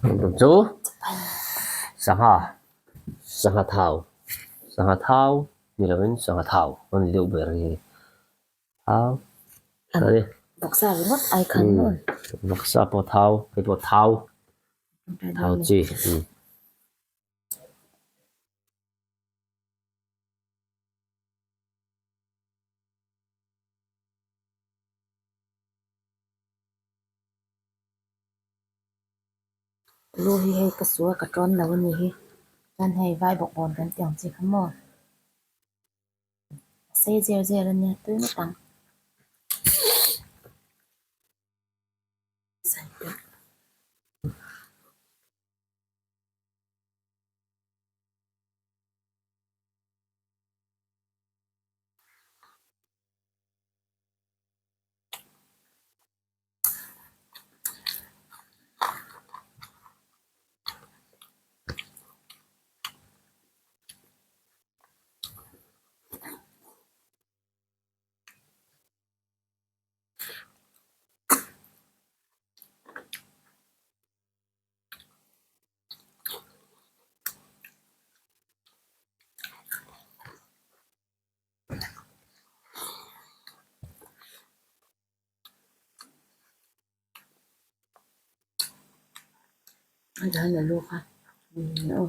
Chu sangha sangha thau sangha thau ni lovin sangha thau a ni deuh ber hi thau sorry Vawksa ringawt ai khan maw? Vawksa pawh thau hei pawh thau thau chi. Lu hi hei ka su a ka tawn lo a ni hi chuan hei vai bawk bawn kan tih ang chi kha maw a sei zel zel a nia tui ngawt ang. A dan a lu kha aw.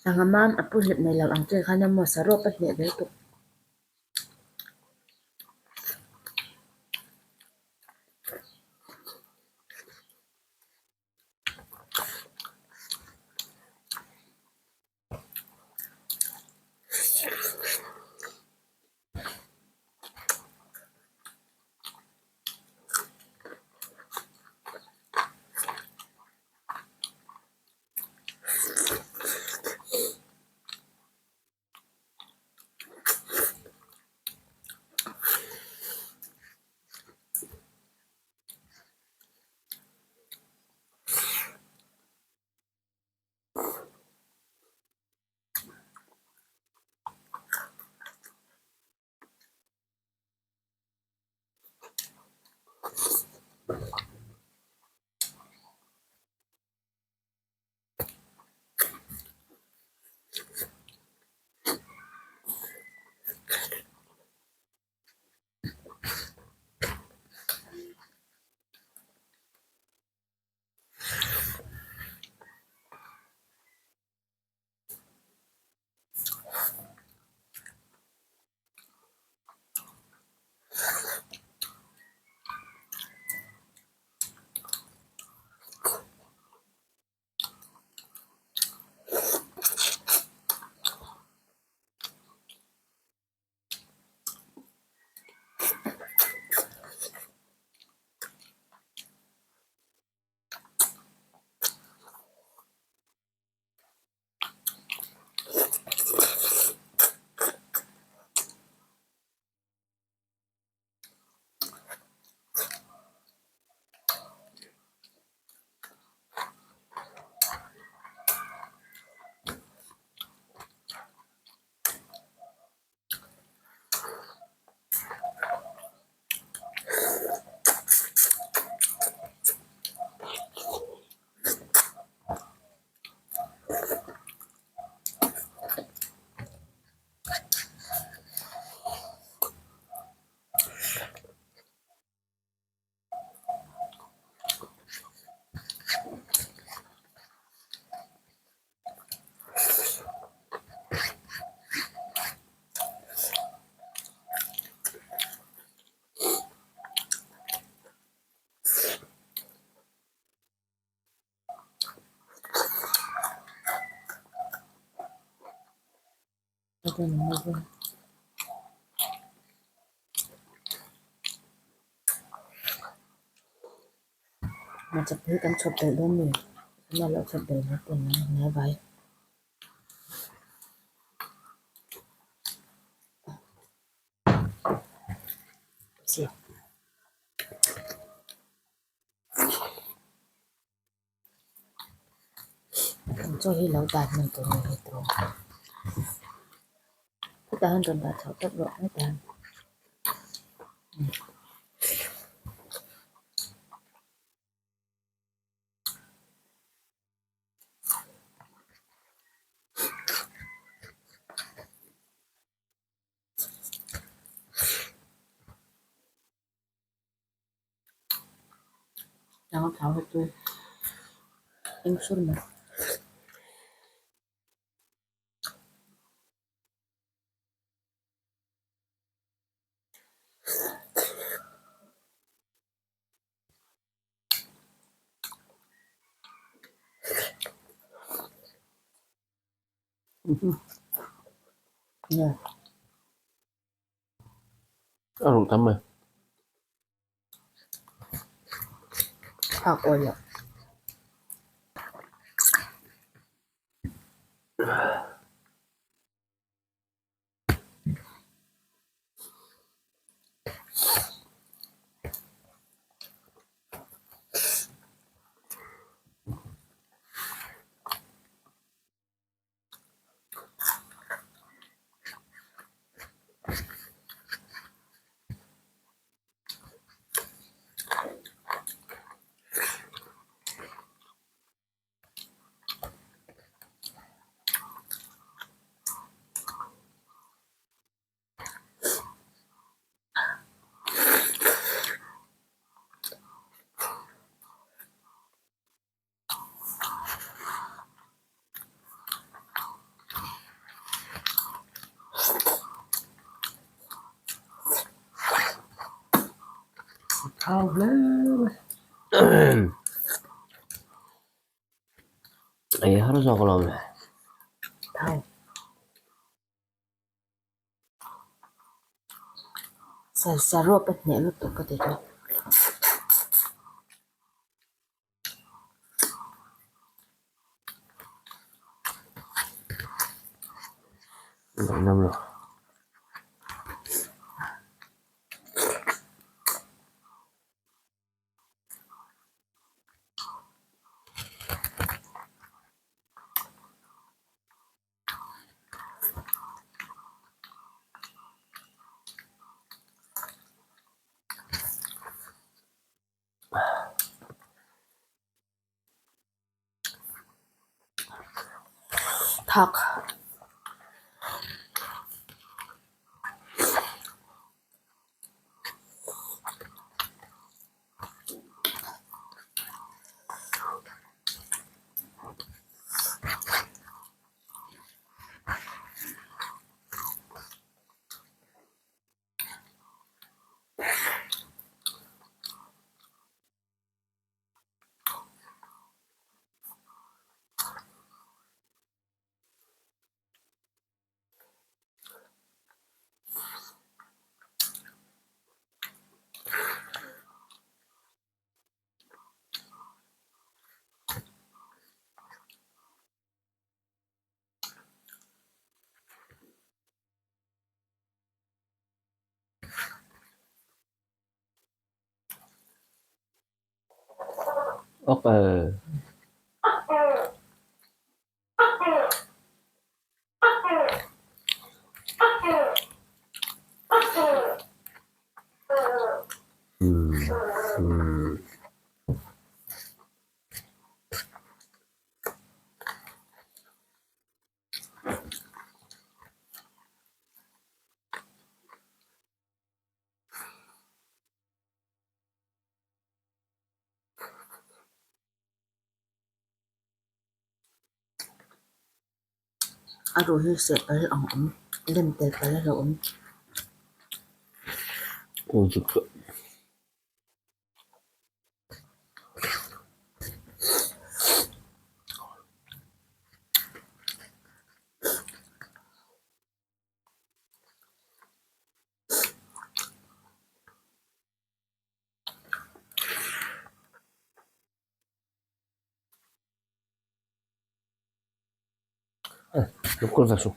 Sangha mam a pu hlep nei lo ang che khan a maw saruak a hneh zel tawh. Hmarcha hi kan chhawp belh dawn ni tunah lo chhawp belh mai pawh ni hnai vai. chi. Kan chaw hi lo dah hman tur ni hi tawh. Hetah hian rawn dah chhoh tawp rawh hetah hian. Sangha thau hi chu eng sur mai. A ruh tam mai. Phak awi loh. Thau hle mai. Ei har zawk lo le. Thau. Saruak a hneh lutuk ka ti tawh. Ngaihnawm lo. Thak. Ok. A ruh hi seh pal ang awm lem tel pal a lo awm. Kurwa su.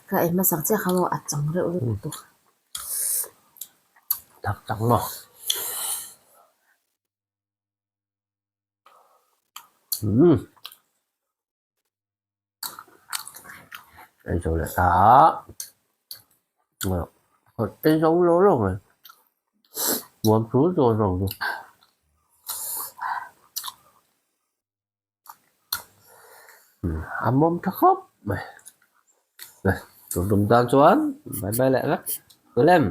Ka ei hmasak chiah kha maw a chang reuh lutuk. Tak tak maw. Umm. Ei zo leh ta a. Ei zo lo lo mai. Nuam chu dawn lo chu. A mawm tha khawp mai. Tun tum tan chuan bye bye leh vek. Lem.